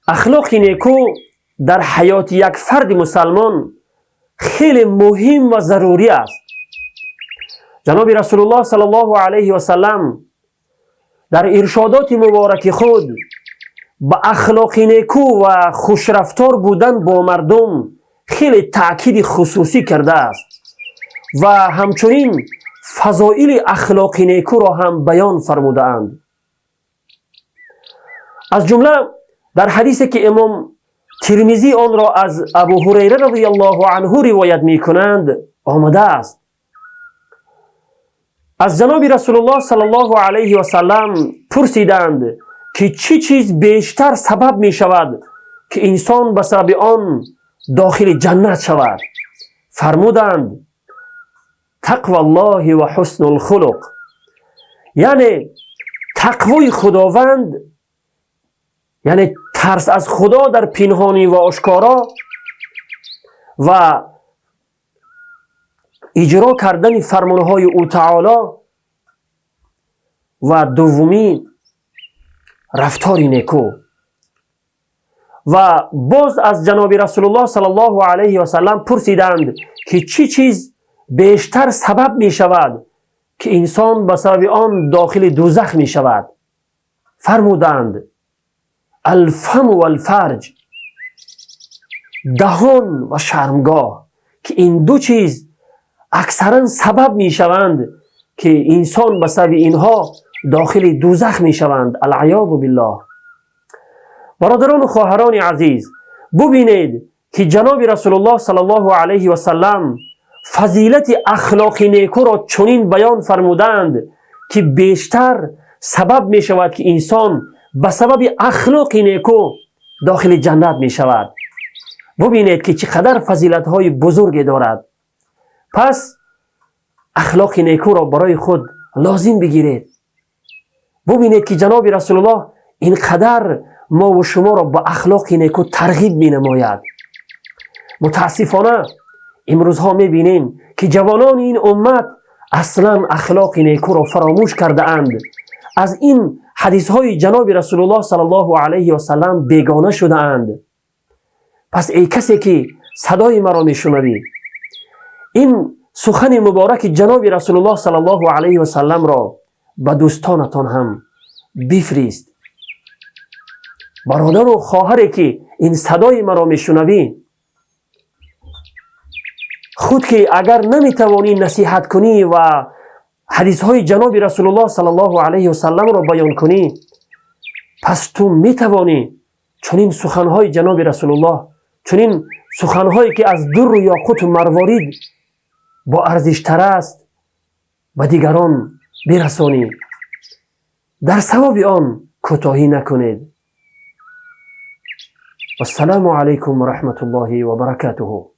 Ахлоқи неку дар ҳаёти як фарди мусалмон хеле муҳим ва зарурӣ аст. Ҷаноби Расулуллоҳ саллаллоҳу алайҳи васаллам дар иршодоти мубораки худ ба ахлоқи неку ва хушрафтор будан бо мардум хеле таъкиди хусусӣ кардааст ва ҳамчунин фазоили ахлоқи некуро ҳам баён фармудаанд. Аз ҷумла дар ҳадисе, ки Имом Тирмизӣ онро аз Абу Ҳурайра розияллоҳу анҳу ривоят мекунанд, омадааст: аз ҷаноби Расулуллоҳ саллаллоҳу алайҳи васаллам пурсиданд, ки чӣ чиз бештар сабаб мешавад, ки инсон ба сабаби он дохили ҷаннат шавад? Фармуданд: тақваллоҳи ва ҳуснулхулуқ, яъне тақвои Худованд, яъне тарс аз Худо дар пинҳонӣ ва ошкоро ва иҷро кардани фармонҳои Ӯ таоло ва дуввумӣ рафтори неку. Ва боз аз ҷаноби Расулуллоҳ саллаллоҳу алайҳи васаллам пурсиданд, ки чӣ чиз бештар сабаб мешавад, ки инсон ба сабаби он дохили дӯзах мешавад? Фармуданд: алфаму валфарҷ, даҳон ва шармгоҳ, ки ин ду чиз аксаран сабаб мешаванд, ки инсон ба сабаби инҳо дохили дӯзах мешаванд, алъаёзу биллоҳ. Бародарону хоҳарони азиз, бубинед, ки ҷаноби Расулуллоҳ саллаллоҳу алайҳи васаллам фазилати ахлоқи некуро чунин баён фармуданд, ки бештар сабаб мешавад, ки инсон ба сабаби ахлоқи неку дохили ҷаннат мешавад. Бубинед, ки чӣ қадар фазилатҳои бузурге дорад. Пас ахлоқи некуро барои худ лозим бигиред. Бубинед, ки ҷаноби Расулуллоҳ ин қадар мову шуморо ба ахлоқи неку тарғиб менамояд. Мутаассифона, имрӯзҳо мебинем, ки ҷавонони ин уммат аслан ахлоқи некуро фаромӯш кардаанд, аз ин ҳадисҳои ҷаноби Расулуллоҳ саллаллоҳу алайҳи васаллам бегона шудаанд. Пас эй касе, ки садои маро мешунавӣ, ин сухани мубораки ҷаноби Расулуллоҳ саллаллоҳу алайҳи васалламро ба дӯстонатон ҳам бифирист. Бародару хоҳаре, ки ин садои маро мешунавӣ, худ ки агар наметавонӣ насиҳат кунӣ ва ҳадисҳои ҷаноби Расулуллоҳ саллаллоҳу алайҳи васалламро баён кунӣ, пас ту метавонӣ чунин суханҳои ҷаноби Расулуллоҳ, чунин суханҳое, ки аз дурру ёқуту марворид боарзиштар аст, ба дигарон бирасонӣ. Дар савоби он кӯтоҳӣ накунед. Вассалому алайкум ва раҳматуллоҳи ва баракатуҳу.